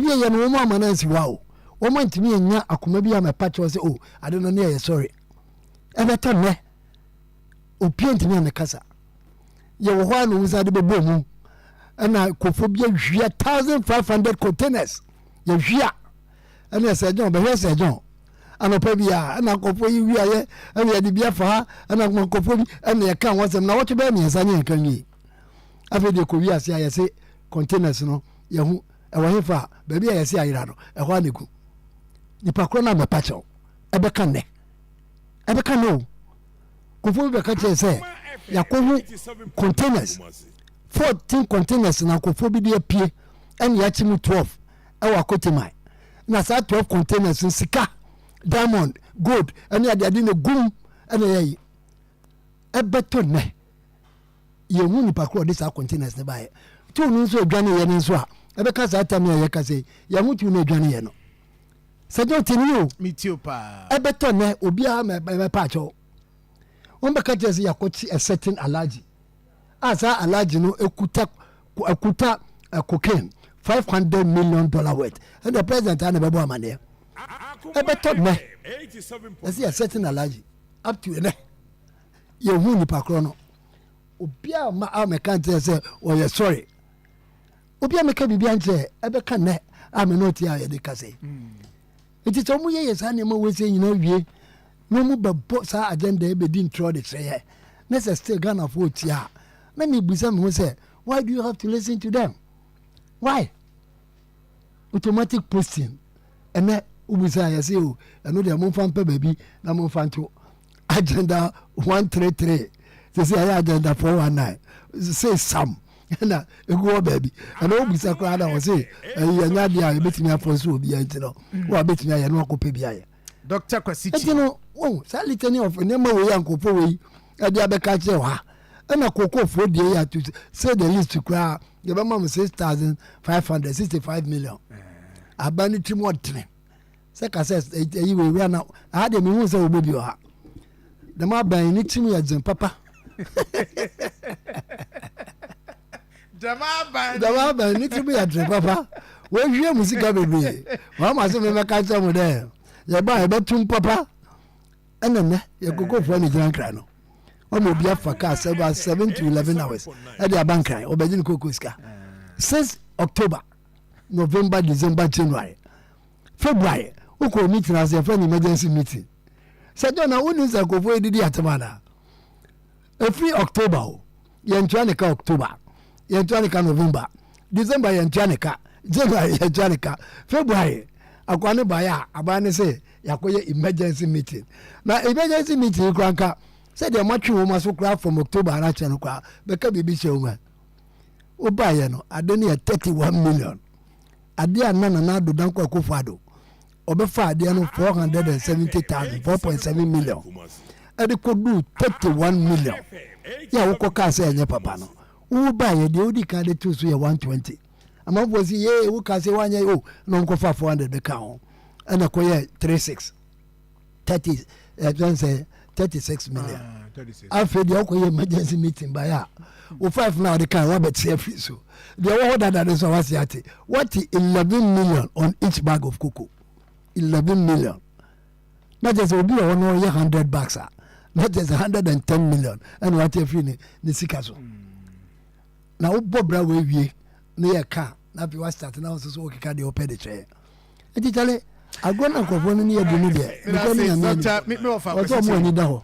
Yɛwie yɛ no, wɔn ama no ansi hɔ a o, wɔn antumi anya akoma bi amɛpa kyɛw sɛ o, ade no ne yɛyɛ sɔre. Ɛbɛtɔ nnɛ, obi antumi amɛkasa. Yɛwɔ hɔ a na wɔn san de bɛbɔ mu. Ɛna nkurɔfoɔ bi ahwia 1,500 containers. Yɛhwia. Ɛna Sir John, bɛhwɛ Sir John. Anɔpa bi a, ɛna nkurɔfoɔ yi wia yɛ, ɛna yɛde bi afa ha, ɛna nkurɔfoɔ bi, ɛna yɛka ho asɛm. Na wɔtwe bɛyɛ mmiɛnsa ne yɛnka nwie. Afei deɛ kɔ wiase a yɛse containers no yɛho ɛwɔ hefa a baabi a yɛse ayera no ɛhɔ a na egu. Nipa korɔ no a mɛpa kyɛw ɛbɛka nnɛ ɛbɛka nnɛ o. Nkurɔfoɔ bi bɛka kyerɛ sɛ yɛakɔhu containers 14 containers na nkurɔfoɔ bi de apue ɛna yɛakye mu 12 ɛwɔ Akotiman na saa 12 containers no sika diamond gold ɛne adeade na egum ɛna yɛyi ɛbɛtɔ nnɛ. Yɛnhu nipa korɔ ɔde saa containers no baeɛ. Tool no nso adwaneeɛ no nso a, ɛbɛka saa tam yi a yɛka sɛ yɛho tool no adwaneeɛ no. Sɛ John te ne o. Metie o paa. Ɛbɛtɔ nnɛ obiara mɛpa akyɛw. Wɔn bɛka kyerɛ sɛ yɛakɔkye a certain allergy. A saa allergy no ekuta ekuta cocaine $500 million worth. Ɛnna president a na ɛbɛbɔ amaneɛ. Ɛbɛtɔ nnɛ. Ɛsɛ yɛ certain allergy up to nnɛ. Yɛhu nipa korɔ no. Obiara ma a mɛka nkyerɛ sɛ ɔyɛ sɔre. Obiara mɛka biribi ankyerɛ ɛbɛka nnɛ a me ne ɔte a yɛde kasa yi. Nti sɛ wɔn yɛyɛ saa nneɛma wei sɛ nyinaa wie na wɔn bɛbɔ saa agenda yi bɛdi ntorɔ de kyerɛ yɛ na sɛ still Ghanafoɔ tia a na mebisa me ho sɛ why do you have to listen to them? Why? Automatic posting ɛnɛ wobisa yɛ sɛ o ɛno deɛ momfa mpɛ baabi na momfa nto agenda 133 sɛ sɛ ɛyɛ agenda 419 sɛ sam na ɛgu hɔ baabi ɛna wobisa koraa na wɔ se ɛyɛ ɛnyɛ adeɛ a yɛbɛtumi afɔ so obiara nti no wo a bɛtumi ayɛ no wakɔpɛ bi ayɛ. Dr. Kwasi Nti no wɔn saa litany of nneɛma wei a nkurɔfoɔ wei ɛde abɛka kyerɛ wɔ ha ɛna kokofoɔ deɛ yɛ ato say the least koraa yɛbɛma mo 6,565 million. Aba no tirim ɔdene sɛ ka sɛ ɛyi wei wura na aha deɛ mehu sɛ wɔbɔ bi wɔ ha dɛm aban ne tirim yɛ dzen papa. Dɛm aban. Dɛm aban ne tirim yɛ dzen papa. Wɔahwie mu sika bebree wɔama sɛ memɛka kyerɛ mo dɛ yɛba a yɛbɛtom papa. Ɛna nnɛ yɛ kokofoɔ ne gyina Nkran no wɔma obi afa kaa sɛ about 7 to 11 hours ɛde aba Nkran ɔbɛgye ne koko sika since October, November, December, January, February. Wokɔ meeting ase, yɛfrɛ no emergency meeting sɛ John na wonim sɛ nkurɔfoɔ yɛdidi atem anaa. Ɛfiri October o, yɛntua ne ka October, yɛntua ne ka November, December yɛntua ne ka, January yɛntua ne ka, February akoa ne baeɛ a aban ne sɛ yɛakɔyɛ emergency meeting. Na emergency meeting yi koraa nka sɛdeɛ moatwe wɔn aso koraa from October ara kyerɛ no koraa bɛka biribi kyerɛ wɔn a wobaeɛ no. Ade no yɛ 31 million. Adeɛ a na Nana Addo Dankwa Akufo Addo ɔbɛfa adeɛ no 470,000, 4.7 million ɛde kɔduu 31 million yɛ a wokɔ kaa sɛ ɛnyɛ papa no. Wo baeɛ deɛ wodi kan de too so yɛ 120. Amanfoɔ si yee wo kaa sɛ woanyɛ o na ɔmkɔfa 400 bɛka ho ɛna kɔyɛ 36 30 ɛtwɛn sɛ 36 million. Afei deɛ wokɔyɛ emergency meeting baeɛ a wo five na wɔde kan woabɛte afiri so deɛ ɛwɔ hɔ dada no so a wase ate wate 11 million on each bag of cocoa. 11 million na kyerɛ sɛ obi wɔ hɔ na ɔyɛ 100 bags a na kyerɛ sɛ 110 million ɛna wate afiri ne sika so. Na wobɔ bra wɔawie na yɛ ka na afei wastart na wo nso so wokeka deɛ wopɛ de kyerɛ. Nti kyale agorɔ na nkurɔfoɔ no ne yɛdi no deɛ mekɔ ne Nyame anim ɔsɛ ɔmo ani da hɔ.